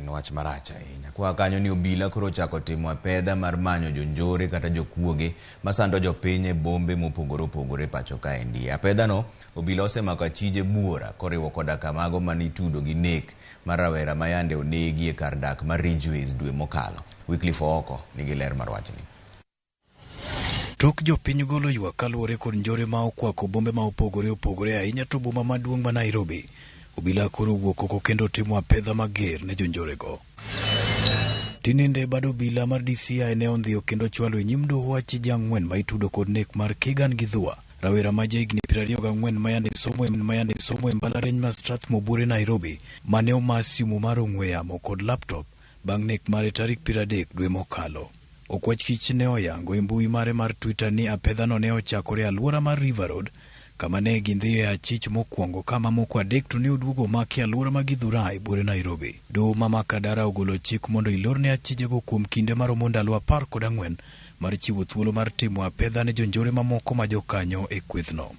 En wach marach ahinya. Kwa kanyo ni obila koro ochako timo apedha mar manyo jonjore kata jokuoge masando jopiny e bombe mopogore opogore pacho kaendi. Apedhano obila osemako achije buora koriwo koda kamago mane itudo gi nek mar rawera ma yande onegi e kar dak mar Ridgeways dwe mokalo. Wycliffe Ooko nigi ler mar wachni. Tok jopiny golo ywak kaluwore kod njore ma okwako bombe ma opogore opogore ahinya to boma maduong' ma Nairobi. Obila koro owuok oko kendo timo apedha mager ne jonjorego. Tinende bad obila mar DCI ne ondhiyo kendo chwalo e nyim doho achije 4 ma itudo kod nek mar Keegan Githua, rawera ma jahigni 24 mayande somo e mbalariany ma Strathmore Buore Nairobi, mane oma simu mar ong'we yamo kod laptop bang' nek mare tarik 30 dwe mokalo. Okwach Kich ne oyango e mbui mare mar Twitter ni apedhano ne ochakore e alwora mar River Road kama ne gindhiyo e achich mokwongo ka mamoko 3 to ne oduogo omaki e alwora ma Githurai buore Nairobi. Doho ma Makadara ogolo chik mondo ilorne achijego kuom kinde maromo ndalo 14 mar chiwo thuolo mar timo apedha ne jonjore mamoko ma jokanyo e kwethno.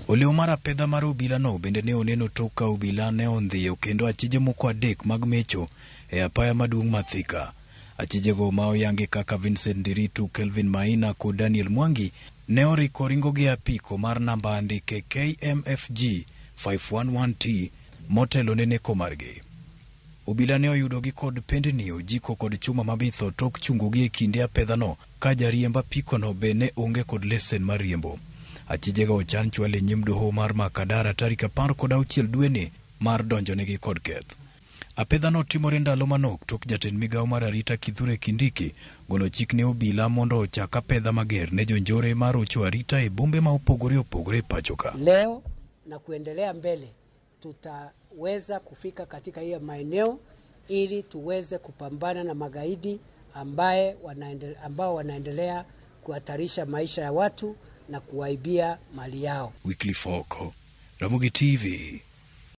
Oleo mar apedha mar obila no bende ne oneno tok ka obila ne ondhiyo kendo achije moko 3 mag mecho e apaya maduong' ma Thika. Achijego ma oyangi kaka Vincent Ndiritu, Kelvin Maina kod Daniel Mwangi ne oriko ringo gi apiko mar namba andike KMFG 511T motelo ne neko margi. Obila ne oyudogi kod pendni, ojiko kod chuma mabitho tok chungogi e kinde apedhano ka jariemb apikono be ne onge kod lesen mar riembo. Achijego ochan chwal e nyim doho mar Makadara tarik 16 dweni mar donjonegi kod keth. Apedhano timore ndalo manok tok jatend migawo mar arita Kithure Kindiki golo chik ne obila mondo ochak apedha mager ne jonjore mar rocho arita e bombe ma opogore opogore e pacho ka. Leo na kuendelea mbele tutaweza kufika katika hiyo maeneo ili tuweze kupambana na magaidi ambao wanaendelea kuhatarisha maisha ya watu na kuwaibia mali yao. Wycliffe Ooko, Ramogi TV.